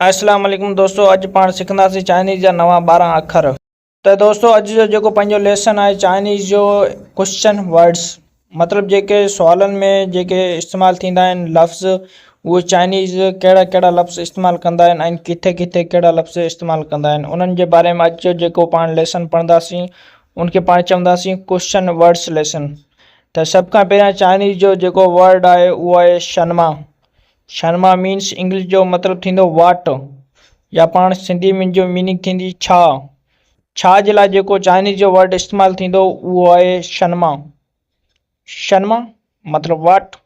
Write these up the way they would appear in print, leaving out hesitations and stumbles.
اسلام عليڪم دوستو اڄ پاڻ سکنداسين چائنيز جا نوان 12 اکر. ته دوستو اڄ جو جيڪو پنهنجو ليسن آهي چائنيز جو ڪوشچن ورڊس مطلب جيڪي سوالن ۾ جيڪي استعمال ٿيندا آهن لفظ اهي چائنيز ڪهڙا ڪهڙا لفظ استعمال ڪندا آهن ۽ ڪٿي ڪٿي ڪهڙا لفظ استعمال ڪندا آهن انهن جي باري ۾ اڄ جو جيڪو پاڻ ليسن پڙهنداسين ان کي پاڻ چونداسين ڪوشچن ورڊس ليسن. ته سڀ کان پهريان چائنيز جو جيڪو ورڊ آهي اهو آهي شنما. شرما مينس انگلش جو مطلب ٿيندو واٽ يا پاڻ سنڌي ۾ جو ميننگ ٿيندي ڇا. ڇا جي لاء جيڪو چائنيز جو ورڊ استعمال ٿيندو اهو آهي شنما. شنما مطلب واٽ.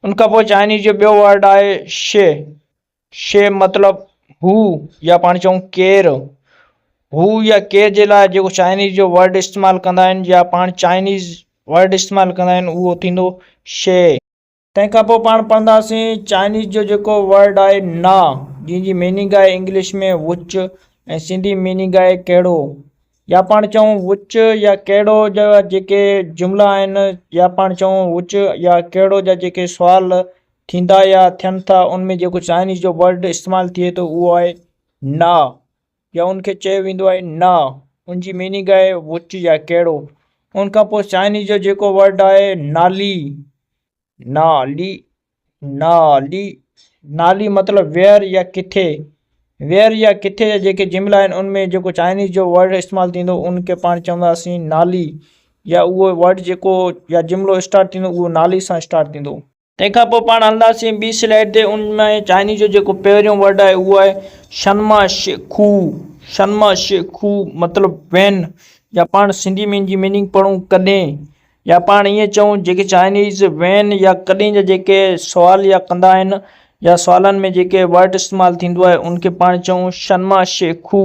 ان کان پوء چائنيز جو ٻيو ورڊ آهي شي. شي مطلب هو يا پاڻ چئون ڪير. هو يا ڪير جي لاء جيڪو چائنيز جو ورڊ استعمال ڪندا آهن يا پاڻ چائنيز ورڊ استعمال ڪندا آهن اهو ٿيندو شي. تنهن کان پوء پاڻ پڙهنداسين چائنيز جو جيڪو ورڊ آهي نا جنهن جي ميننگ آهي انگلش ۾ وچ ۽ سنڌي ميننگ آهي ڪهڙو يا پاڻ چئون وچ يا ڪهڙو جا جيڪي جملا آهن يا پاڻ چئون وچ يا ڪهڙو جا جيڪي سوال ٿيندا يا ٿين ٿا ان ۾ جيڪو چائنيز جو ورڊ استعمال ٿئي ٿو اهو آهي نا يا ان کي چيو ويندو آهي نا ان جي ميننگ آهي وچ يا ڪهڙو ان کان پوء چائنيز جو جيڪو ورڊ آهي نالي نالي، نالي، نالي مطلب ويئر يا ڪٿي، ويئر يا ڪٿي جا جيڪي جملا آهن ان ۾ جيڪو چائنيز جو ورڊ استعمال ٿيندو ان کي پاڻ چونداسين نالي يا اهو ورڊ جيڪو يا جملو اسٽارٽ ٿيندو اهو نالي سان اسٽارٽ ٿيندو. تنهن کان پوء پاڻ هلنداسين ٻي سلائيڊ تي ان ۾ چائنيز جو جيڪو پهريون ورڊ آهي اهو آهي شنما شي خو، شنما شي خو مطلب وين يا پاڻ سنڌي ۾ ان جي ميننگ پڙهون ڪڏهن يا پاڻ ائين چئون جيڪي چائنيز وين يا ڪڏهن جا جيڪي سوال يا ڪندا آهن يا سوالن ۾ جيڪي ورڊ استعمال ٿيندو آهي ان کي پاڻ چئون شنما شي خو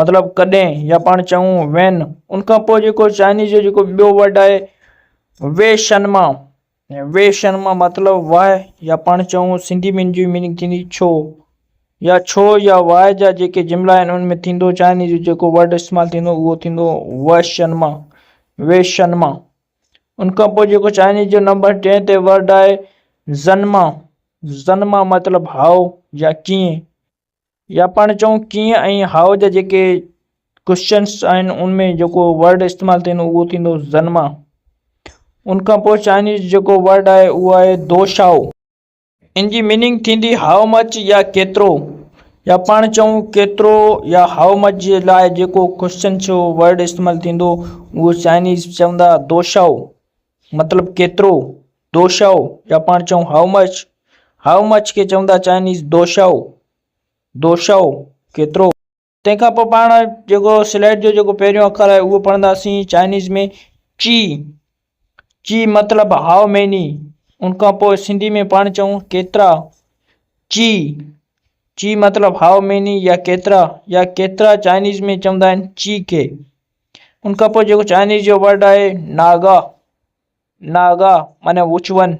مطلب ڪڏهن يا پاڻ چئون وين. ان کان پوء جيڪو چائنيز جو جيڪو ٻيو ورڊ آهي وي شنما، وي شنما مطلب واء يا پاڻ چئون سنڌي ۾ ان جي ميننگ ٿيندي ڇو يا ڇو يا واء جا جيڪي جملا آهن ان ۾ ٿيندو چائنيز جو جيڪو ورڊ استعمال ٿيندو اهو ٿيندو و شنما، وي شنما. ان کان پوء جيڪو چائنيز جو نمبر ٽئين تي ورڊ آهي زنما، زنما مطلب هائو يا ڪيئن يا پاڻ چئون ڪيئن ۽ هائو جا جيڪي ڪوشچنس آهن ان ۾ جيڪو ورڊ استعمال ٿيندو اهو ٿيندو زنما. ان کان پوء چائنيز جيڪو ورڊ آهي اهو آهي دوشائو. ان جي ميننگ ٿيندي هائو مچ يا ڪيترو يا پاڻ چئون ڪيترو يا هائو مچ جي لاء جيڪو ڪوشچن جو ورڊ استعمال ٿيندو اهو چائنيز چوندا دوشائو مطلب ڪيترو دوشائو يا پاڻ چئون هائو مچ هائو مچ کي چوندا چائنيز دوشائو دوشائو ڪيترو. تنهن کان پوء پاڻ جيڪو سليٽ جو جيڪو پهريون اکر آهي اهو پڙهنداسين چائنيز ۾ چي چي مطلب هائو ميني ان کان پوء سنڌي ۾ پاڻ چئون ڪيترا چي چي مطلب هائو ميني يا ڪيترا يا ڪيترا چائنيز ۾ چوندا آهن چي کي ان کان پوء جيڪو چائنيز جو ورڊ آهي ناگا ناگا معنی وچ ون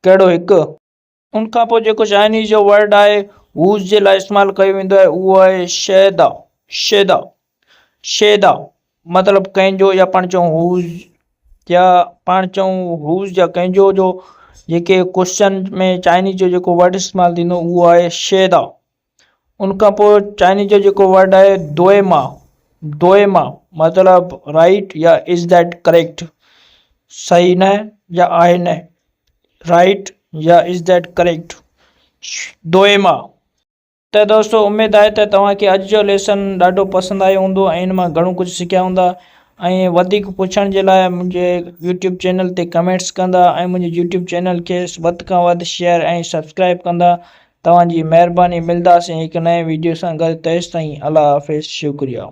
ڪهڙو هڪ. ان کان پوء جيڪو چائنيز جو ورڊ آهي هوز جي لاء استعمال ڪيو ويندو آهي اهو آهي شيدا شيدا شيدا مطلب ڪنهن جو يا پاڻ چئون هوز يا پاڻ چئون هوز يا ڪنهن جو جو جيڪي ڪوشچن ۾ چائنيز جو جيڪو ورڊ استعمال ٿيندو اهو آهي شيدا ان کان پوء چائنيز جو جيڪو ورڊ آهي دوئي ما دوئي ما مطلب رائٽ يا از that correct صحيح نه يا آهي نه رائٽ يا از that correct دوئما. ته دوستو اميد آهي ته توهان کي اڄ جو ليسن ڏاڍو پسند آيو هوندو ۽ ان مان گهڻو ڪجهه سکيا هوندا ۽ وڌيڪ پڇڻ جي لاء منهنجي يوٽيوب چينل تي ڪمينٽس ڪندا ۽ منهنجي يوٽيوب چينل کي وڌ کان وڌ شيئر ۽ سبسڪرائب ڪندا توهان جي مهرباني ملداسين هڪ نئين ويڊيو سان گڏ تيستائين الله حافظ شڪريا.